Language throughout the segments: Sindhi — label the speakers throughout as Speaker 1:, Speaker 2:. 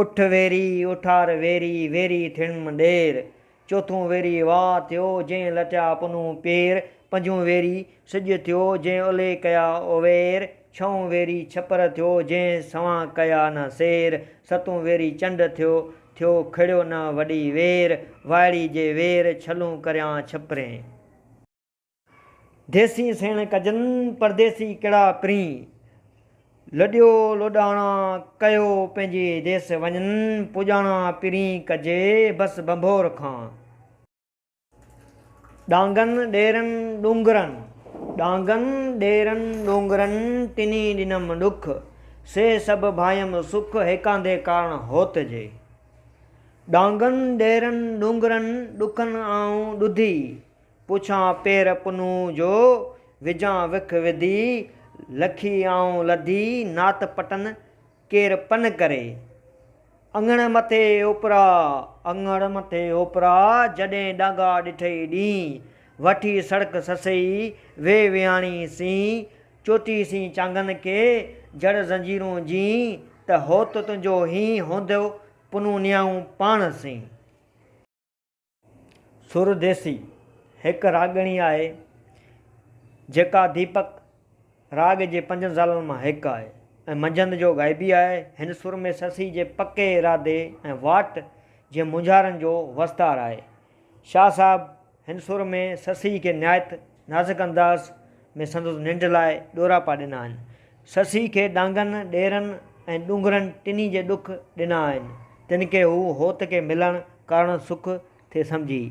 Speaker 1: اٺ ويري، اٺار ويري، ويري ٿيڻم ڏير. چوٿون ويري واء ٿيو، جنهن لٽيا پنهون پير. پنجون ويري سج ٿيو، جنهن الي ڪيا اوير. ڇهون ويري ڇپر ٿيو، جنهن سوان ڪيا نه سير. ستون ويري چنڊ ٿيو، ٿيو کڙيو نه وڏي وير. وائڙي جي وير، ڇلون ڪريان ڇپرين. ديسي سيڻ ڪجن، پرديسي ڪهڙا پرين. لڏيو لوڏاڻا ڪيو، پنهنجي ديس وڃن. پڄاڻا پرين ڪجي، بس ڀنڀور کان. ڏانگن ڏيرن ڏونگرن، ڏانگن ڏيرن ڏونگرن، ٽنهي ڏنم ڏک، سي سڀ ڀانئيم سک، هيڪاندي ڪارڻ هوت جي. ڏانگن ڏيرن ڏونگرن، ڏکن آئون ڏڌي، پڇان پير پنهون جو، وجهان وک وڌي، لکي آئون لڌي، نات پٽن ڪير پن ڪري. اڱڻ مٿي اوپرا، اڱڻ مٿي اوپرا، جڏهن ڏانگا ڏٺئي ڏينهن، وٺي سڙڪ سسئي، وي وياڻي سين، چوٽي سين چانگن کي، جڙ زنجيرون جين، ته هوت تنهنجو هين، هوندو پنهون نيائون پاڻ سين. سر ديسي هڪ راڳڻي آهي، جيڪا ديپڪ راڳ جي پنجن زالن مان هڪ آهي ۽ منجهند جو ڳائبي آهي. هن سر ۾ سسئي جي پڪي ارادي ۽ واٽ جي مونجهارن جو وستار آهي. شاهه صاحب هن سر ۾ سسئي کي نهايت نازڪ انداز ۾ سندس ننڊ لاء ڏوراپا ڏنا آهن. سسئي کي ڏانگن، ڏيرن ۽ ڏونگرن ٽنهي جي ڏک ڏنا آهن، تن کي هو هوت کي ملڻ ڪارڻ سک ٿي سمجهي.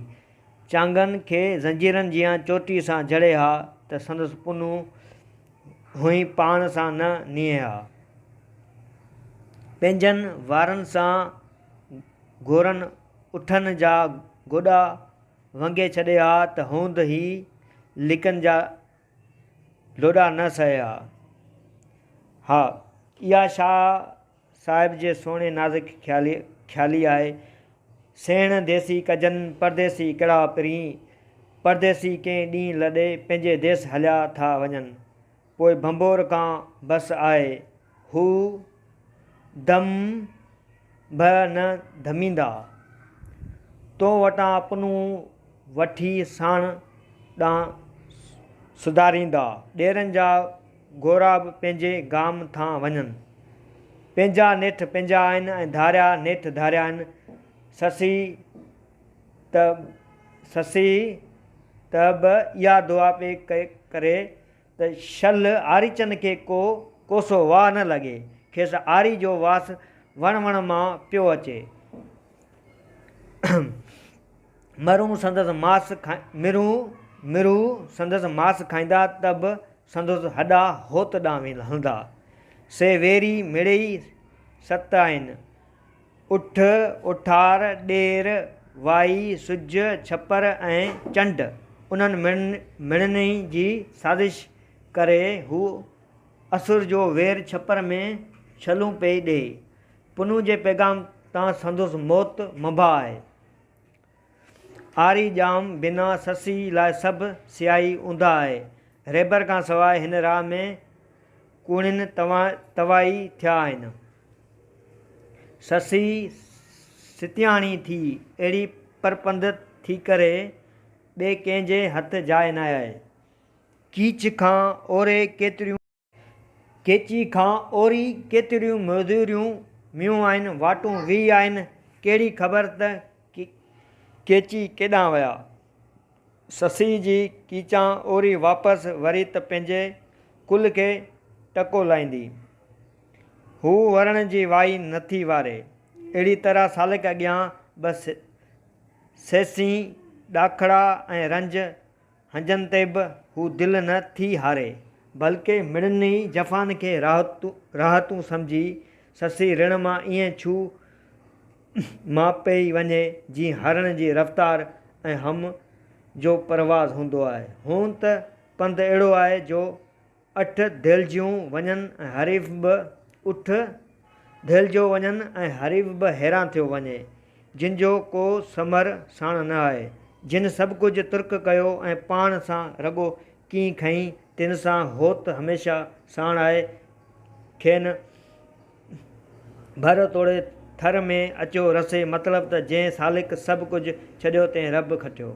Speaker 1: چانگن کي زنجيرن جيان چوٽيء سان جهڙي ها ته سندس پنهون هئين پاڻ سان نه نيئي ها. پنهنجن وارن سان گورن اٺن جا گوڏا ونگي ڇڏي ها ته هوند هي لڪن جا لوڏا نه سهي ها. ها، اها شاهه صاحب جي سهڻي نازڪ خيالي آهي. سيڻ ديسي ڪجن، پرديسي ڪهڙا پرين. پرديسي ڪنهن ڏينهن لڏي پنهنجي ديس هليا ٿا وڃن. پوء ڀنڀور کان بس آهي. هو دم به نه ڌميندا. تو وٽان پنهون وٺي ساڻ ڏانهن سڌاريندا. ڏيرن جا گورا به پنهنجي گام ٿا وڃن. پنهنجا نيٺ پنهنجا آهن ۽ ڌاريا نيٺ ڌاريا آهن. سسئي ته سسئي ته به اها دعا پئي ڪري ته شل آريچن کي ڪو ڪوسو واء نه لڳي. کيس آري جو واس وڻ وڻ مان پيو اچي. مرون سندس ماس مرون مرو سندس ماس کائيندا ته به سندس هڏا هوت ڏانهن هلندا. سي ويري مڙيئي ست آهن. اٺ، اٺار، ڏير، وائي، سج، ڇپر ۽ چنڊ انهن مڙني جي سازش ڪري هو اسر جو وير ڇپر ۾ ڇلون پئي ڏئي. پنهون جي پيغام تان سندس موت منبع آهي. آري ڄام بنا سسئي لاء سڀ سياهي اونداهه آهي. رهبر کان سواء هن راهه ۾ ڪوڙين توائي ٿيا آهن. سسئي ستياڻي ٿي اهڙي پرپنڌ ٿي ڪري، ٻئي ڪنهن جي هٿ جاء نه آهي. ڪيچ کان اوري ڪيتريون. ڪيچي کان اوري ڪيتريون مزوريون ميون آهن، واٽون 20 آهن، ڪهڙي خبر ته ڪيچي ڪيڏانهن ويا. سسئي جي ڪيچان اوري واپس وري ته پنهنجي ڪل کي ٽڪو لائيندي. هو ورڻ جي وائي نٿي واري. اهڙي طرح سالڪ اڳيان به سيسين، ڏاکڙا ۽ رنج هنجن تي به هو دل نه ٿي هاري، بلڪه مڙني جفان کي راحتون سمجهي سسي رڻ مان ائين ڇو مان پئي وڃي جيئن هرڻ جي رفتار ۽ هم جو پرواز هوندو آهي. هونئن ته پنڌ اهڙو آهي جو اٺ ڌيلجيون وڃن ۽ حريف به اٺ ڌيلجيو وڃن ۽ حريف به حيران ٿيو وڃي، جن جو ڪو ثمر ساڻ نه آهي. جن سڀ ڪجهه ترڪ ڪيو ۽ پاڻ سان رڳو ڪين کنئي، تن سان هوت هميشه ساڻ آهي. کين ڀر توڙي ٿر ۾ اچيو رسي. مطلب ته جنهن سالڪ سڀ ڪجهه ڇڏيو، تنهن رب کٽيو.